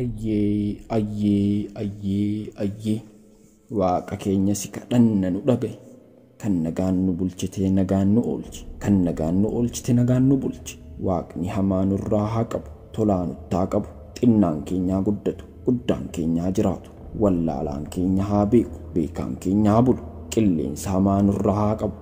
Ayyee ayyee ayyee ayyee Waaqa keenya si kadhanna nu dhaga'i. Kan nagaan nu bulchitee nagaan nu oolchi. Kan nagaan nu oolchite nagaan nu bulchi. Waaqni hamaa nurraa haa qabu. Tolaa nutti haa qabu. Xinnaan keenyaa guddatu. Guddaan keenyaa jiraatu. Wallaalaan keenya haa beeku. Beekaan keenya haa bulu. Qilleensa hamaa nurraa haa qabu.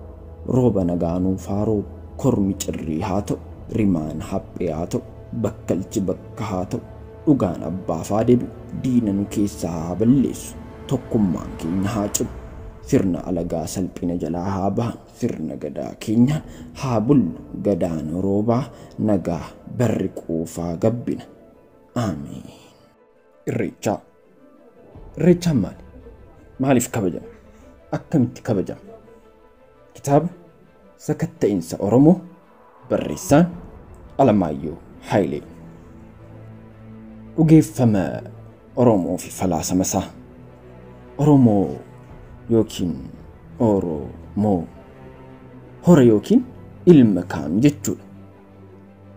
Rooba nagaa nuuf haa roobu. Kormi cirrii haa ta'u. Rimaan haphee haa ta'u. Bakkalchi bakka haa ta'u. Dhugaan abbaaf haa deebi'u. Diina nu keessaa haa balleessu. Tokkummaan keenya haa cimu. Sirna alagaa salphina jalaa haa baanu. Sirna gadaa keenyaan haa bullu. Gadaan roobaa nagaa barri quufaa gabbina. Aamiin. Irreechaa. Irreechaan maali? Maaliif kabajama? Akkamitti kabajama? Kitaaba Sakatta'insa Oromoo barreessaan Alamaayyoo Hayilee. Dhugeeffama Oromoo fi falaasama isaa. Oromoo yookiin Oromoo hora yookiin ilma kaam jechuudha.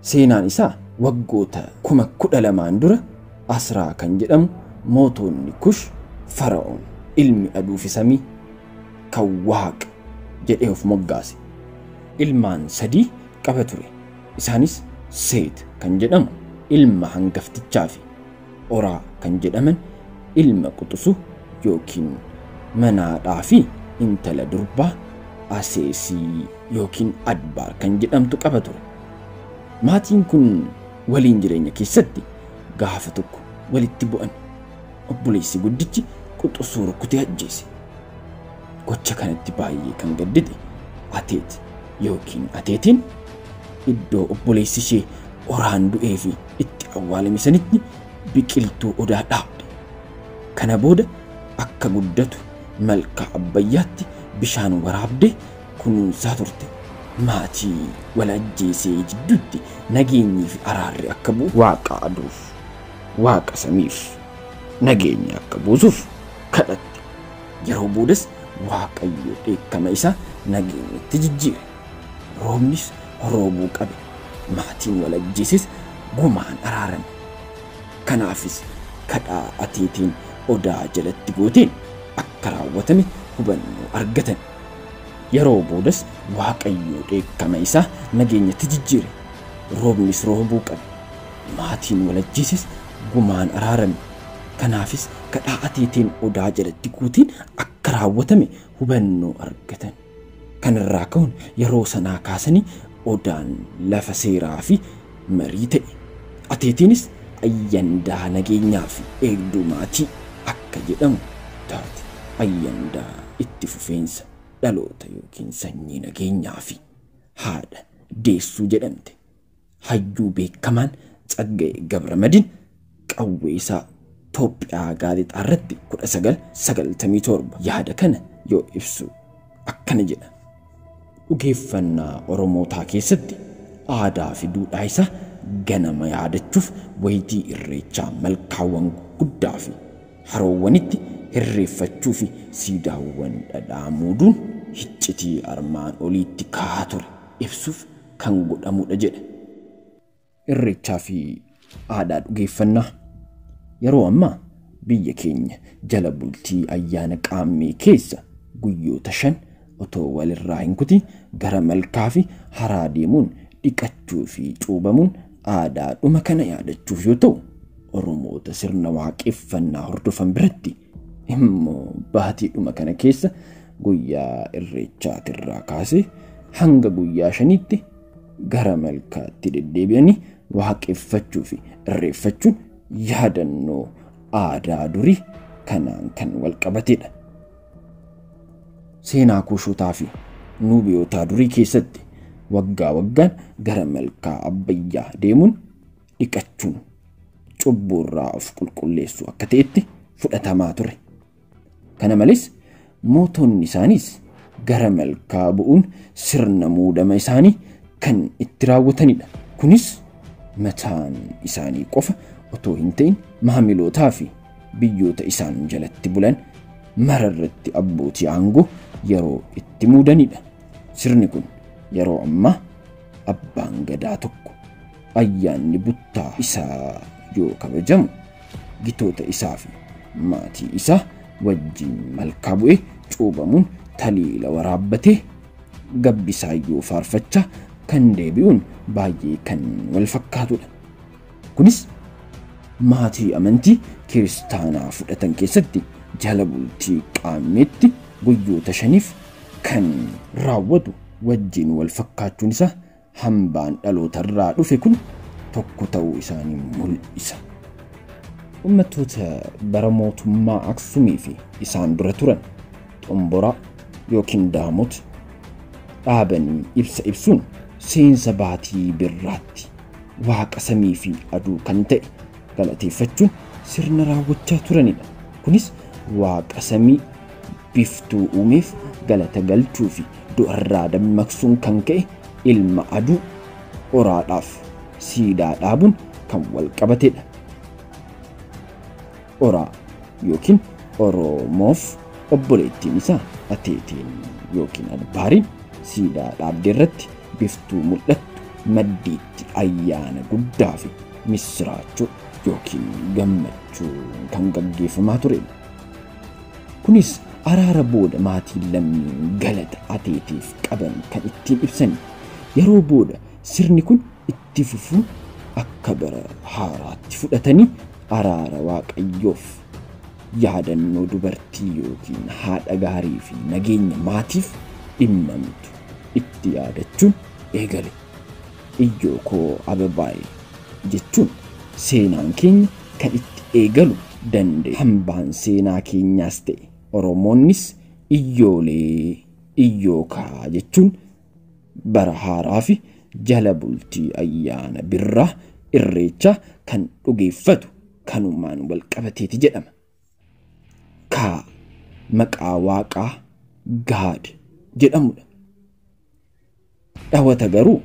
Seenaan isaa waggoota 12,000 dura Asraa kan jedhamu mootonni Kush Fara'oon ilmi aduu fi samii kan Waaqa jedhee of moggaase. Ilmaan 3 qaba ture. Isaanis Seet kan jedhamu ilma hangaftichaa fi Oraa kan jedhaman ilma quxusu yookiin manaadhaa fi intala durbaa Aseesii yookiin Adbaar kan jedhamtu qaba ture. Maatiin kun waliin jireenya keessatti gaafa tokko walitti bu'an. Obboleessi guddichi quxusuu rukutee ajjeese. Gocha kanatti baay'ee kan gaddite Ateet yookiin Ateetiin iddoo obboleessi ishee Oraan du'ee fi itti awwaalame sanitti biqiltuu odaa dhaabde. Kana booda akka guddatu malkaa Abbayyaatti bishaan waraabde kunuunsaa turte. Maatii wal ajjeesee jidduutti nageenyii fi araarri akka bu'u Waaqa aduuf Waaqa samiif nageenya akka buusuuf kadhatte. Yeroo boodas Waaqayyo dheekkama isaa nageenyatti jijjiire. Roobnis roobuu qabe. Maatiin wal ajjeeses gumaan araarame. Kanaafis kadhaa Ateetiin odaa jalatti gooteen akka raawwatame hubannoo argatan. Yeroo boodas Waaqayyo dheekkama isaa nageenyatti jijjiire. Roobnis roobuu qabe. Maatiin wal ajjeeses gumaan araarame. Kanaafis kadhaa Ateetiin odaa jalatti gooteen akka raawwatame hubannoo argatan. Kanarraa ka'uun yeroo sanaa kaasanii odaan lafa seeraa fi marii ta'e. Ateetiinis ayyandaa nageenyaa fi eegduu maatii akka jedhamu taate. Ayyandaa itti fufeensa dhaloota yookiin sanyii nageenyaa fi haadha deessuu jedhamte. Hayyuu beekamaan Tsaggaa'ee Gabramadin qawwee isaa Toophiyaa gaazexaa irratti 1997 yaada kana yoo ibsu akkana jedha. Dhugeeffannaa Oromootaa keessatti aadaa fi duudhaa isaa ganama yaadachuuf wayitii irreechaa malkaawwan guddaa fi haroowwanitti hirreeffachuu fi siidaawwan dhadhaa muuduun hiccitii armaan oliitti kaa'aa ture ibsuuf kan godhamudha jedha. Irreechaa fi aadaa dhugeeffannaa yeroo ammaa biyya keenya jala bultii ayyaana qaammee keessa guyyoota 5 otoo walirraa hin kutin gara malkaa fi haraa deemuun dhiqachuu fi cuubamuun aadaa dhuma kana yaadachuuf yoo ta'u, Oromoota sirna waaqeffannaa hordofan biratti immoo baatii dhuma kana keessa guyyaa irreechaatirraa kaasee hanga guyyaa 5tti gara malkaatti deddeebi'anii waaqeffachuu fi irreeffachuun yaadannoo aadaa durii kanaan kan wal qabatedha. Seenaa Kuushotaa fi Nuubiyootaa durii keessatti waggaa waggaan gara malkaa Abbayyaa deemuun dhiqachuun cubbuurraa of qulqulleessuu akka ta'etti fudhatamaa ture. Kana malees mootonni isaaniis gara malkaa bu'uun sirna muudama isaanii kan itti raawwatanidha. Kunis mataan isaanii qofa otoo hin ta'in maamilootaa fi biyyoota isaan jalatti bulan mararratti abbootii aangoo yeroo itti muudanidha. Sirni kun yeroo ammaa abbaan gadaa tokko ayyaanni buttaa isaa yoo kabajamu gitoota isaa fi maatii isaa wajjin malkaa bu'ee cuubamuun taliila waraabbatee gabbisaayyuu faarfachaa kan deebi'uun baay'ee kan wal fakkaatudha. Kunis maatii amantii kiristaanaa fudhatan keessatti jala bultii qaammeetti guyyoota 5 kan raawwatu wajjin wal fakkaachuun isaa hambaan dhalootarraa dhufe kun tokko ta'uu isaanii mul'isa. Uummattoota bara mootummaa Aksumii fi isaan dura turan xomboraa yookiin daamota dhaabanii ibsa ibsuun seensa baatii birraatti waaqa samii fi aduu kan ta'e galateeffachuun sirna raawwachaa turanidha. Kunis waaqa samii biftuu uumeef galata galchuu fi du'arraa dammaqsuun kan ka'e ilma aduu oraadhaaf siidaa dhaabuun kan wal qabatedha. Oraa yookiin Oromoof obboleettiin isaa Ateeteen yookiin Adbaariin siidaa dhaabdee irratti biftuu mul'attu maddiitti ayyaana guddaa fi misiraachuu yookiin gammachuu kan gaggeeffamaa turedha. Kunis araara booda maatiin lammiin galata Ateeteef qaban kan ittiin ibsan. Yeroo booda sirni kun itti fufuun akka bara haaraatti fudhatanii araara waaqayyoof yaadannoo dubartii yookiin haadha gaarii fi nageenya maatiif dhimmamtu itti yaadachuun eegale. Iyyoo koo ababaa'e jechuun seenaan keenya kan itti eegalu danda'e. Hambaan seenaa keenyaas ta'e Oromoonnis iyyoolee iyyookaa jechuun bara haaraa fi jala bultii ayyaana birraa irreechaa kan dhugeeffatu kanumaan wal qabateeti jedhama. Kaa maqaa waaqaa Gaad jedhamudha. Dhawata garuu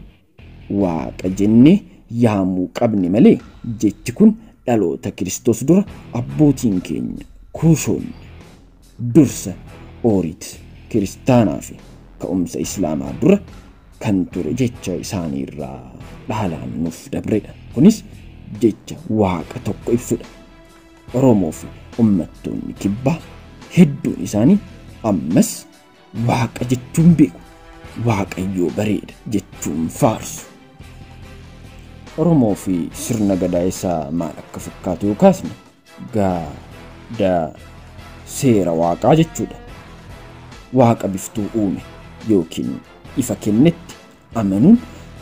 waaqa jennee yaamuu qabne malee jechi kun dhaloota Kiristoos dura abbootiin keenya kuushoonni dursa Ooriit kiristaanaa fi ka'umsa Islaamaa dura kan ture jecha isaanii irraa dhaalaan nuuf dabredha. Kunis jecha waaqa tokko ibsudha. Oromoo fi uummattoonni kibbaa hedduun isaanii ammas waaqa jechuun beeku. Waaqayyoo bareeda jechuun faarsu. Oromoo fi sirna gadaa isaa maal akka fakkaatu yoo kaasne gadaa seera waaqaa jechuudha. Waaqa biftuu uume yookiin ifa kennetti amanuun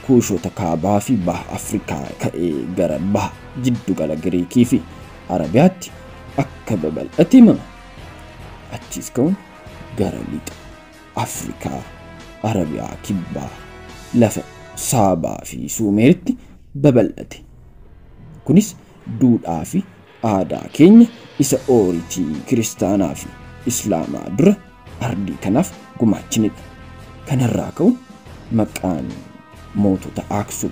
kuushoota kaabaa fi baha Afrikaa ka'ee gara baha jiddugala Giriikii fi Arabiyaatti akka babal'ate himama. Achiis ka'uun gara lixa Afrikaa, Arabiyaa kibbaa, lafa Saabaa fi Suumeeritti babal'ate. Kunis duudhaa fi aadaa keenya isa Ooriitii kiristaanaa fi Islaamaa dura ardii kanaaf gumaachinidha. Kanarraa ka'uun maqaan mootota Aksum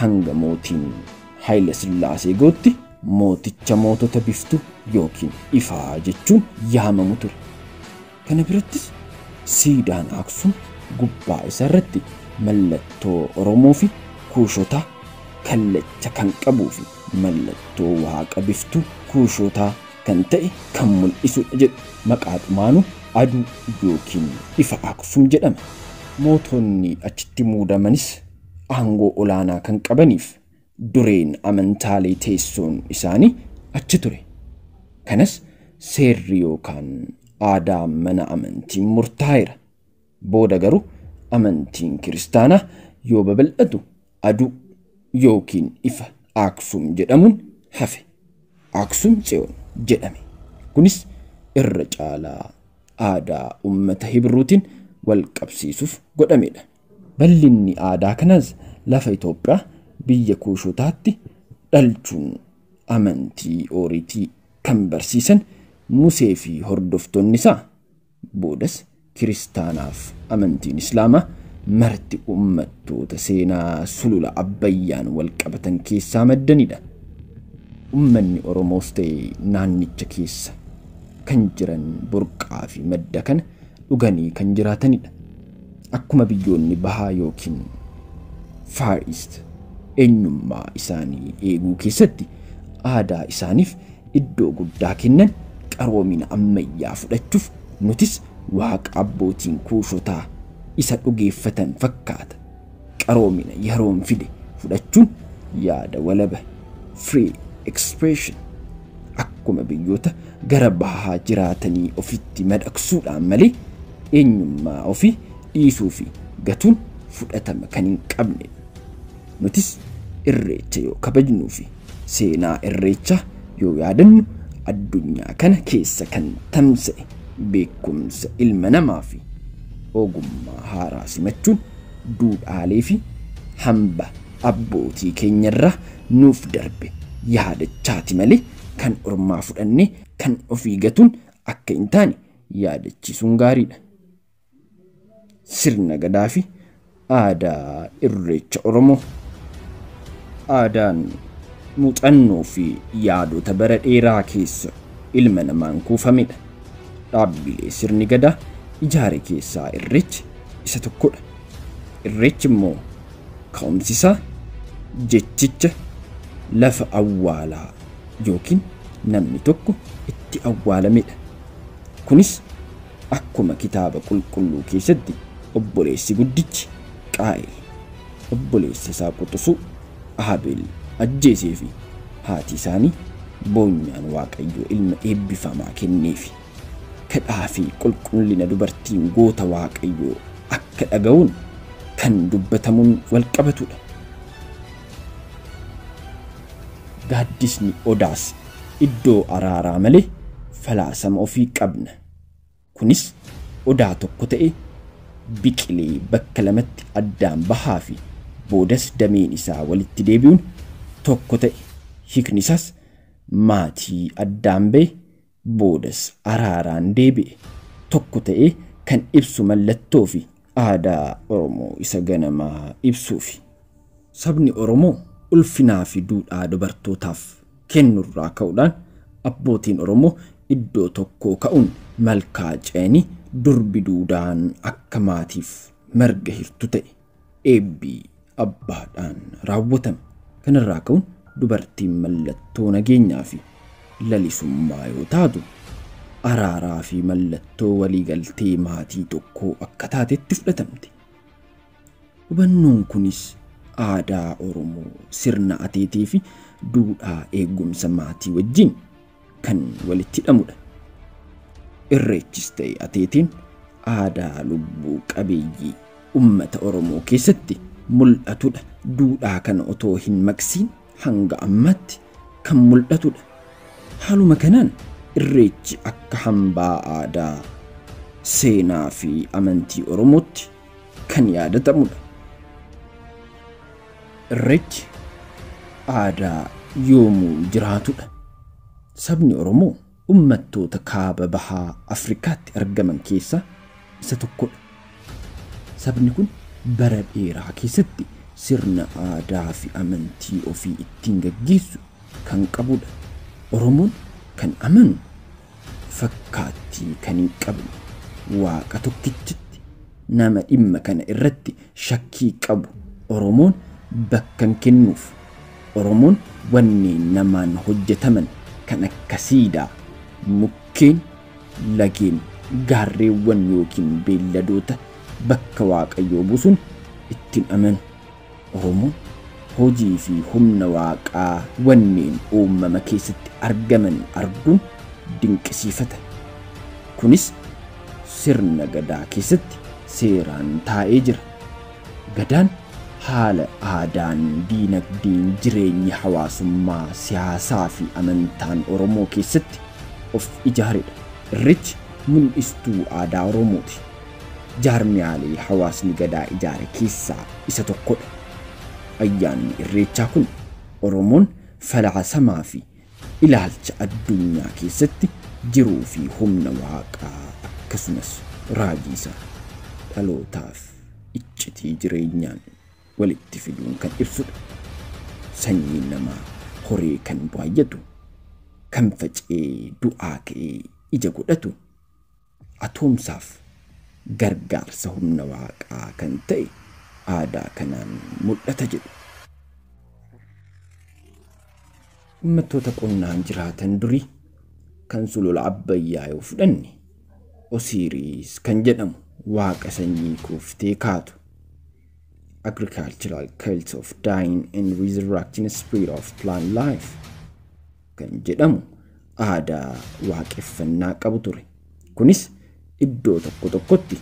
hanga mootiin Haayile Sillaasee gootti mooticha mootota biftuu yookiin ifaa jechuun yaamamu ture. Kana birattis siidaan Aksum gubbaa isaarratti mallattoo Oromoo fi kuushotaa kallacha kan qabuu fi mallattoo waaqa biftuu kuushotaa kan ta'e kan mul'isudha jedhu. Maqaa dhumaanuu aduu yookiin ifa Aksum jedhama. Mootonni achitti muudamanis aangoo olaanaa kan qabaniif dureen amantaalee teessoon isaanii achi ture. Kanas seerri yookaan aadaa mana amantiin murtaa'eera. Booda garuu amantiin kiristaanaa yoo babal'atu aduu yookiin ifa Aksum jedhamuun hafe. Aksum Tsiyoon jedhame. Kunis irra caalaa aadaa uummata Hibruutiin wal qabsiisuuf godhamedha. Bal'inni aadaa kanaas lafa Itoophiyaa biyya kuushotaatti dhalchuun amantii Ooriitii kan barsiisan Musee fi hordoftoonni isaa boodas kiristaanaaf amantiin Islaamaa marti uummattoota seenaa sulula Abbayyaan wal qabatan keessaa maddanidha. Uummanni Oromoos ta'e naannicha keessa kan jiran burqaa fi madda kana dhuganii kan jiraatanidha. Akkuma biyyoonni bahaa yookiin Far East eenyummaa isaanii eeguu keessatti aadaa isaaniif iddoo guddaa kennan qaroomina ammayyaa fudhachuuf nutis waaqa abbootiin kuushotaa isa dhugeeffatan fakkaata. Qaroomina yeroon fide fudhachuun yaada walaba, free expression, akkuma biyyoota gara bahaa jiraatanii ofitti madaqsuudhaan malee eenyummaa ofii dhiisuu fi gatuun fudhatama kan hin qabne. Nutis irreecha yoo kabajnuu fi seenaa irreechaa yoo yaadannu addunyaa kana keessa kan tamsa'e beekumsa ilma namaa fi ogummaa haaraa simachuun duudhaalee fi hamba abbootii keenyarraa nuuf darbe yaadachaati malee kan ormaa fudhannee kan ofii gatuun akka hin taane yaadachiisuun gaariidha. Sirna gadaa fi aadaa irreecha Oromoo. Aadaan muuxannoo fi yaadota bara dheeraa keessa ilma namaan kuufamedha. Dhaabbilee sirni gadaa ijaare keessaa irreechi isa tokkodha. Irreechi immoo ka'umsi isaa jechicha lafa awwaalaa yookiin namni tokko itti awwaalamedha. Kunis akkuma kitaaba qulqulluu keessatti obboleessi guddichi Qaa'el obboleessa isaa quxisuu Abeel ajjeesee fi haati isaanii boonyaan Waaqayyoo ilma eebbifamaa kenneefi. Kadhaa fi qulqullina dubartiin goota Waaqayyoo akka dhaga'uun kan dubbatamuun wal qabatudha. Gaaddisni odaas iddoo araaraa malee falaasama ofii qabna. Kunis odaa tokko ta'e biqilee bakka lamatti addaan bahaa fi boodas dameen isaa walitti deebi'uun tokko ta'e. Hiikni isaas maatii addaan ba'e boodas araaraan deebi'e tokko ta'e kan ibsu mallattoo fi aadaa Oromoo isa ganamaa ibsuufi. Sabni Oromoo ulfinaa fi duudhaa dubartootaaf kennurraa ka'uudhaan abbootiin Oromoo iddoo tokkoo ka'uun malkaa ce'anii durbi duudaan akka maatiif marga hirtu ta'e eebbii abbaadhaan raawwatame. Kanarraa ka'uun dubartiin mallattoo nageenyaa fi lalisummaa yoo taatu araaraa fi mallattoo waliigaltee maatii tokkoo akka taatetti fudhatamte. Hubannoon kunis aadaa Oromoo sirna ateetee fi duudhaa eegumsa maatii wajjin kan walitti hidhamudha. Irreechis ta'e ateeteen aadaa lubbuu qabeeyyii uummata Oromoo keessatti mul'atudha. Duudhaa kana otoo hin maqsiin hanga ammaatti kan mul'atudha. Haaluma kanaan irreechi akka hambaa aadaa, seenaa fi amantii Oromootti kan yaadatamudha. Irreechi aadaa yoomuu jiraatudha. Sabni Oromoo uummattoota kaaba bahaa Afrikaatti argaman keessaa isa tokkodha. Sabni kun bara dheeraa keessatti sirna aadaa fi amantii ofii ittiin gaggeessu kan qabudha. Oromoon kan amanu fakkaattii kan hin qabne waaqa tokkichatti nama dhimma kana irratti shakkii qabu Oromoon bakka hin kennuuf. Oromoon wanneen namaan hojjetaman kan akka siidaa, mukkeen, lageen, gaarreewwan yookiin beelladoota bakka waaqayyoo buusuun ittiin amanu. Oromoon hojii fi humna waaqaa wanneen uumama keessatti argaman arguun dinqisiifata. Kunis sirna gadaa keessatti seeraan taa'ee jira. Gadaan haala aadaan, diinagdeen, jireenyi hawaasummaa, siyaasaa fi amantaan Oromoo keessatti of ijaaredha. Irreechi mul'istuu aadaa Oromooti. Jaarmiyaalee hawaasni gadaa ijaare keessaa isa tokkodha. Ayyaanni irreechaa kun Oromoon falaasamaa fi ilaalcha addunyaa keessatti jiruu fi humna waaqaa akkasumas raajii isaa dhalootaaf iccitii jireenyaan walitti fiduun kan ibsudha. Sanyiin namaa horee kan baay'atu, kan faca'ee du'aa ka'ee ija godhatu, atoomsaaf gargaarsa humna waaqaa kan ta'e aadaa kanaan mul'ata jedhu. Uummattoota qonnaan jiraatan durii kan sulula Abbayyaa yoo fudhanne Osiiriis kan jedhamu waaqa sanyii kuuftee kaatu. Agricultural cult of dying and resurrecting spirit of plant life kan jedhamu aadaa waaqeffannaa qabu ture. Kunis iddoo tokko tokkotti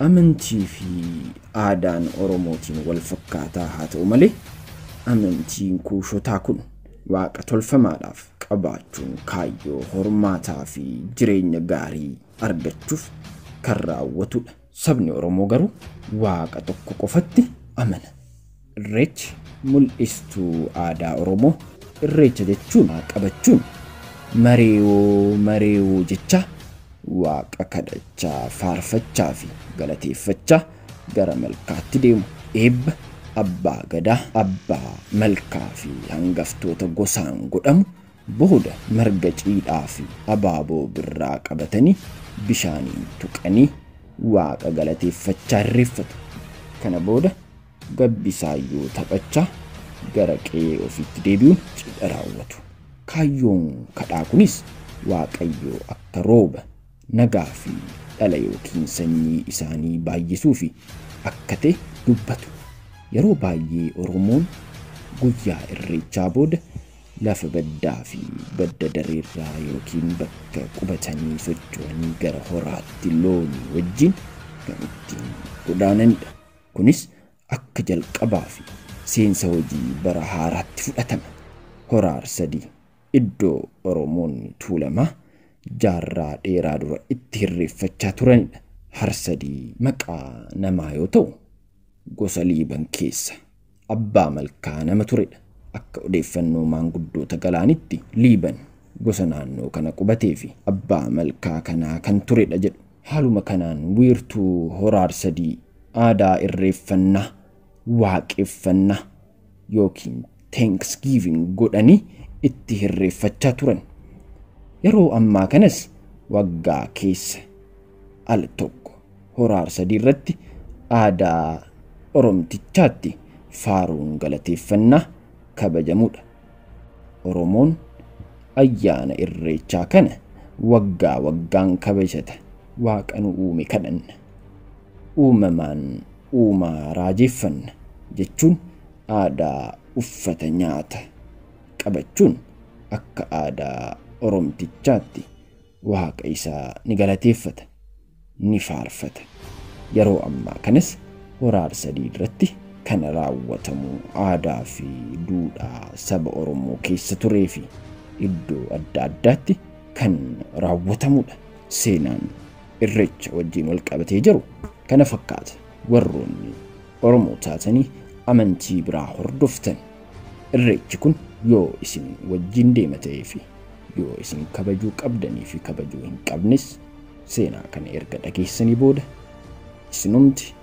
amantii fi aadaan Oromootiin wal fakkaataa haa ta'u malee amantiin kuushotaa kun waaqa tolfamaadhaaf qabaachuun kaayyoo hormaataa fi jireenya gaarii argachuuf kan raawwatudha. Sabni Oromoo garuu waaqa tokko qofatti amana. Irreechi mul'istuu aadaa Oromoo. Irreecha jechuun qabachuun mareewoo mareewoo jecha waaqa kadhachaa, faarfachaa fi galateeffachaa gara malkaatti deemu. Eebba abbaa gadaa, abbaa malkaa fi hangaftoota gosaan godhamu booda marga ciidhaa fi abaaboo birraa qabatanii bishaaniin tuqanii waaqa galateeffachaa irreeffatu. Kana booda gabbisaayyoo taphachaa gara qe'ee ofiitti deebi'uun cidha raawwatu. Kaayyoon kadhaa kunis waaqayyoo akka rooba nagaa fi dhala yookiin sanyii isaanii baay'isuu fi akka ta'e dubbatu. Yeroo baay'ee Oromoon guyyaa irreechaa booda lafa baddaa fi badda dareerraa yookiin bakka qubatanii socho'anii gara horaatti loonii wajjin kan ittiin godaananidha. Kunis akka jalqabaa fi seensa hojii bara haaraatti fudhatama. Hora Arsadii iddoo Oromoonni Tuulamaa jaarraa dheeraa dura itti hirreeffachaa turanidha. Harsadii maqaa namaa yoo ta'u gosa Liiban keessa abbaa malkaa nama turedha. Akka odeeffannoo maanguddoota galaanitti Liiban gosa naannoo kana qubatee fi abbaa malkaa kanaa kan turedha jedhu. Haaluma kanaan wiirtuu Hora Arsadii aadaa irreeffannaa, waaqeffannaa yookiin Thanksgiving godhanii itti hirreeffachaa turan. Yeroo ammaa kanas waggaa keessa al tokko Hora Arsadii irratti aadaa Oromtichaatti faaruun galateeffannaa kabajamudha. Oromoon ayyaana irreechaa kana waggaa waggaan kabajata. Waaqa nu uume kadhanna. Uumamaan uumaa raajeffanna jechuun aadaa uffata nyaata qabachuun akka aadaa Oromtichaatti waaqa isaa ni galateeffata, ni faarfata. Yeroo ammaa kanas Hora Arsadii irratti kan raawwatamu aadaa fi duudhaa saba Oromoo keessa turee fi iddoo adda addaatti kan raawwatamudha. Seenaan irreecha wajjin wal qabatee jiru kana fakkaata. Warroonni Oromoo taatanii amantii biraa hordoftan irreechi kun yoo isin wajjin deema ta'ee fi yoo isin kabajuu qabdanii fi kabajuu hin qabnes seenaa kana erga dhageessanii booda isinumti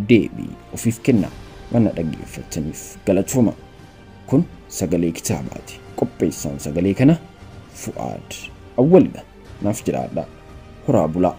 deebii ofiif kennaa. Waan dhaggeeffataniif galatooma. Kun sagalee kitaabaati. Qopheessaan sagalee kana Fu'aad Awwalidha. Naaf jiraadhaa. Horaa bulaa.